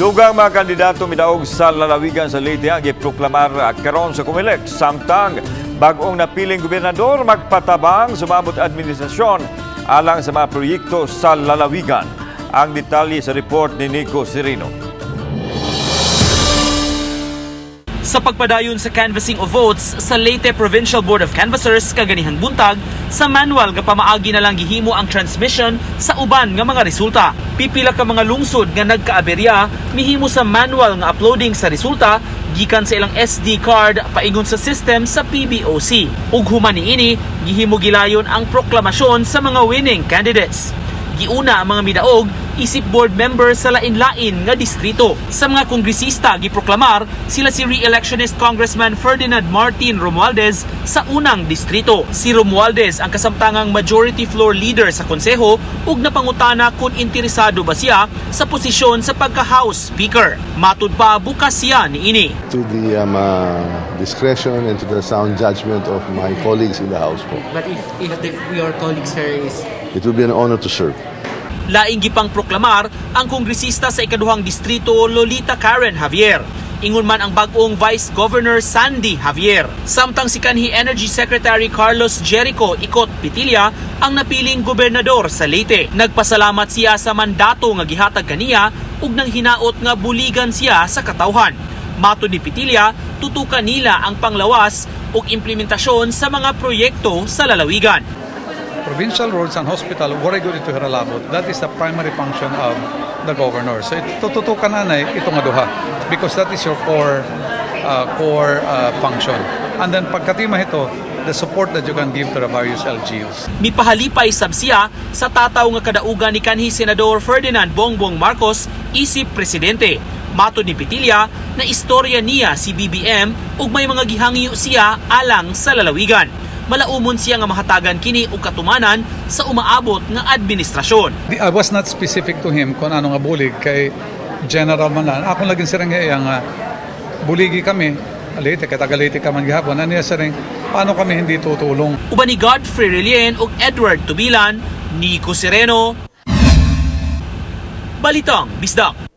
Dugang mga kandidato midaog sa lalawigan sa Leyte ang giproklamar karon sa Comelec, samtang bag-ong napiling gobernador magpatabang sa maabot administrasyon alang sa mga proyekto sa lalawigan. Ang detalye sa report ni Nico Sereno. Sa pagpadayon sa canvassing of votes sa Leyte Provincial Board of Canvassers kaganihang buntag, sa manual nga pamaagi na lang gihimo ang transmission sa uban nga mga resulta. Pipila ka mga lungsod nga nagkaaberya mihimo sa manual nga uploading sa resulta gikan sa ilang SD card paingon sa system sa PBOC. Ug human niini, gihimo gilayon ang proklamasyon sa mga winning candidates. Giuna ang mga midaog isip board member sa lain-lain nga distrito. Sa mga kongresista, giproklamar sila si re-electionist Congressman Ferdinand Martin Romualdez sa unang distrito. Si Romualdez ang kasamtangang majority floor leader sa konseho ug napangutana kung interesado ba siya sa posisyon sa pagka-House Speaker. Matud pa, bukas siya niini. To the discretion and to the sound judgment of my colleagues in the House po. But if your colleague, sir, is It will be an honor to serve. Laing gipang proklamar ang kongresista sa ikaduhang distrito, Lolita Karen Javier. Ingon man ang bag-ong Vice Governor Sandy Javier. Samtang si kanhi Energy Secretary Carlos Jericho Icot Pitilla ang napiling gobernador sa Leyte. Nagpasalamat siya sa mandato nga gihatag kaniya ug nang hinaot nga buligan siya sa katawhan. Matod ni Pitilla, tutukan nila ang panglawas ug implementasyon sa mga proyekto sa lalawigan. Provincial roads and hospital, wala gud ito hiralabot. That is the primary function of the governor. So tututukan na na ito nga duha because that is your core function. And then pagkatima ito, the support that you can give to the various LGUs. Mipahalipay sab siya sa tataw nga kadaugan ni kanhi Senador Ferdinand Bongbong Marcos isip presidente. Matod ni Pitilla, na istorya niya si BBM ug may mga gihangyo siya alang sa lalawigan. Malaumon siya nga mahatagan kini og katumanan sa umaabot nga administrasyon. I was not specific to him kung ano nga bulig kay general man lang. Ako laging sirang nga buligi kami, Leyte, kay taga Leyte ka man gihapon. Ano niya siring, paano kami hindi tutulong? Uban ni Godfrey Relien ug Edward Tubilan, Nico Sereno, Balitang Bisdak.